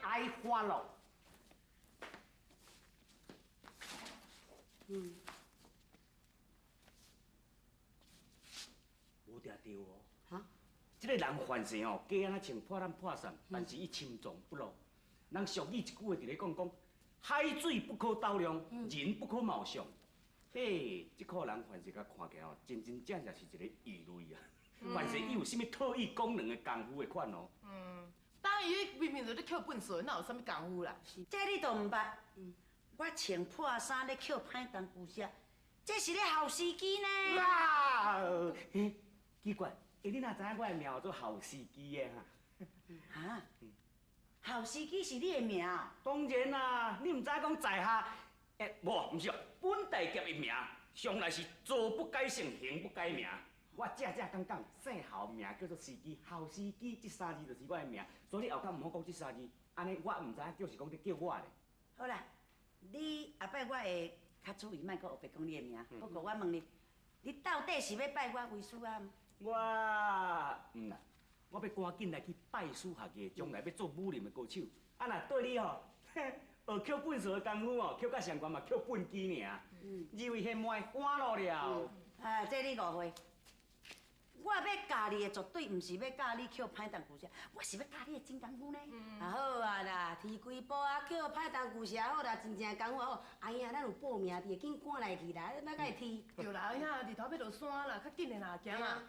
I follow。嗯。無定著哦。哈？這个人犯事吼，假按呢像破爛破散，但是伊深藏不露。人俗語一句話佇咧講講，海水不可斗量，人不可貌相。嘿，這個人凡是共看起來吼，真真正正是一個異類啊！凡是伊有啥物特異功能的功夫的款哦。嗯，當伊明明就咧抾糞埽，哪有啥物功夫啦？這你都毋捌。我穿破衫咧抾歹重舊舍，這是咧姣司機呢。哇！欸，奇怪，欸，你哪知影我的名叫做姣司機的哈？哈？姣司機是你的名？當然啦，你毋知影講在下，欸，無，毋是哦，本大俠的名，向來是坐不改姓，行不改名。我正正講講，姓侯名叫做司機，姣司機這三字就是我的名，所以你後口毋好講這三字，按呢我毋知影就是講你叫我咧。好啦，你後擺我會較注意，莫閣烏白講你的名。不過我問你，你到底是欲拜我為師啊？我毋啦，我欲趕緊來去拜師學藝，將來欲做武林的高手。啊，若對你吼，學抾糞埽的功夫哦，抾甲上懸嘛，抾畚箕爾。二位賢妹歡樂了。啊，這你誤會。我欲教你的絕對毋是欲教你抾歹重舊舍，我是欲教你的真功夫呢。啊好啊啦，提幾步啊，抾歹重舊舍好啦，真正功夫好。阿兄，咱有報名佇，緊趕來去啦，莫共伊提。對啦，阿兄，日頭欲落山啦，較緊的啦，行啦。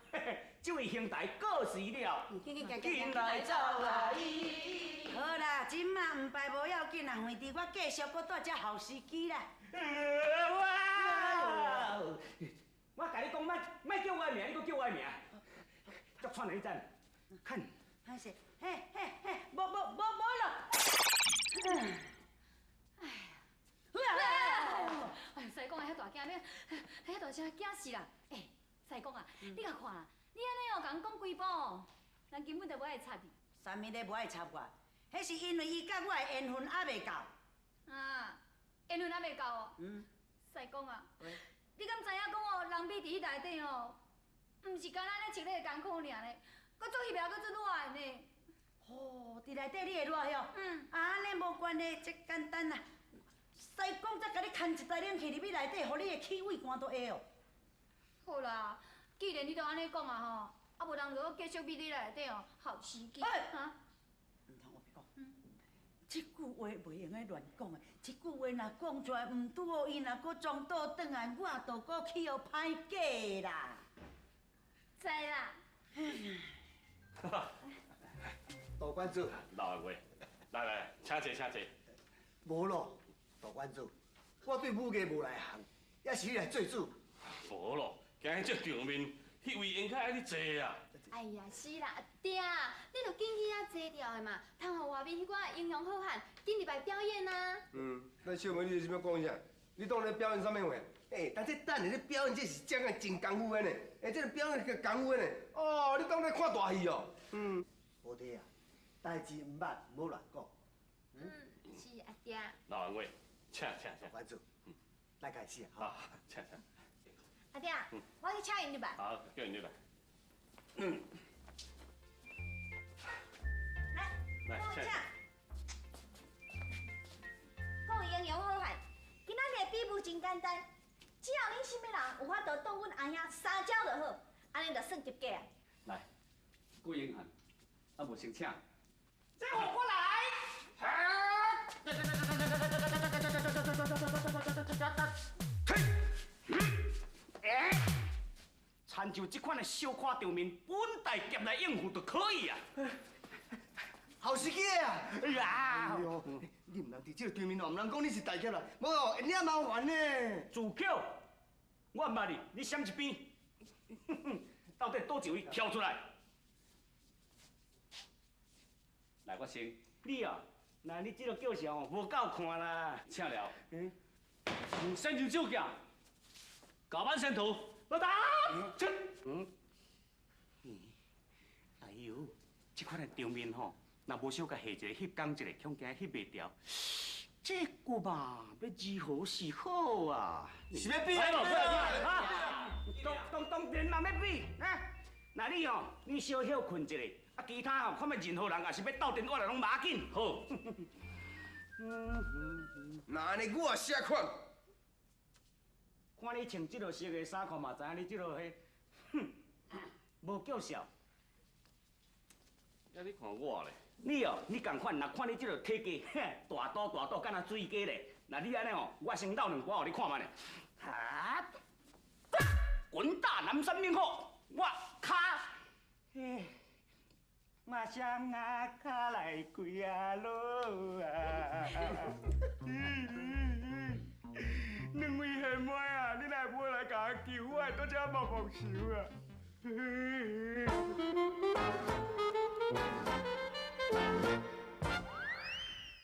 這位兄台過時了，緊緊行緊來走啊！好啦，這馬毋拜無要緊啦，反正我繼續閣帶遮姣司機啦。哇！我共你講，莫莫叫我的名，你閣叫我的名，足喘的你知？看。歹勢，嘿嘿嘿，無無無無咯。哎呀！哎呦，師公啊，遐大驚，你遐大聲驚死啦！欸，師公啊，你共看啦，你按呢哦，共人講幾步，人根本就無愛插你。啥物咧無愛插我？彼是因為伊佮我的緣分猶未到。啊，緣分猶未到哦。嗯。師公啊。你敢知影講哦？人美佇彼內底哦，毋是干焦咧穿咧艱苦爾呢，閣做翕也閣做熱的呢。吼，佇內底你會熱吼？嗯。啊，按呢無關係，這簡單啦。師公才共你牽一台冷氣入去內底，予你的氣味寒都會哦。好啦，既然你都按呢講啊吼，啊無人就閣繼續覕佇內底哦，姣司機。哈？毋通烏白講。這句話袂用該亂講的，這句話若講出來，毋拄好伊若閣撞倒轉來，我就閣去予歹過啦。知啦。杜館主，老話，來來，請坐，請坐。無咯，杜館主，我對武藝無內行，也是你來做主。無咯，今日這場面，彼位應該愛你坐啊。哎呀，是啦，阿爹，你著緊去遐坐著的嘛，通予外面彼寡英雄好漢緊入來表演啊。嗯，咱小妹，你是欲講啥？你當咧表演啥物話？欸，但這等下咧表演，這是真個真功夫的呢。欸，這個表演個功夫的呢。哦，你當咧看大戲哦。嗯。無對啊，代誌毋捌，毋好亂講。嗯，是阿爹。老王請請請。館主，來開始啊。好，請請。阿爹，我去請𪜶入來。好，叫𪜶入來。嗯。來，來，請。各位英雄好漢，今仔日的比武真簡單，只要恁啥物人有法度擋阮阿兄三招就好，按呢就算及格啊。來，郭英汉，啊無先請。這予我來。参像這款的小可場面，本大俠來應付就可以啊。好時機啊！哎呀！哎呦，你毋通佇這個場面哦，毋通講你是大俠啦，無哦會惹麻煩呢。自抾，我毋捌你，你閃一邊。到底佗一位跳出來？來，我先。你哦，那你這個叫聲哦，無夠看啦。請了。嗯。先上手劍，甲板先頭，老大。嗯。哎呦，這款的場面吼，若無小共下一个翕工一下，恐驚翕袂牢。這個嘛，欲如何是好啊？是欲比啊？啊！當當當然嘛欲比啊！那你哦，你小歇睏一下，啊，其他哦，看欲任何人也是欲鬥陣，我來攏無要緊。好。那按呢我也寫款。看你穿這落色的衫褲嘛，知影你這落彼，哼，無叫笑。啊，你看我咧？你哦，你仝款，若看你這落體格，大肚大肚，敢若水雞咧。若你按呢哦，我先鬥兩歌予你看覓咧。哈！滾打南山猛虎，我跤，嘿，我雙仔跤來跪啊落啊！兩位兄妹啊，你若無來共我救，我會佇遮默默受啊！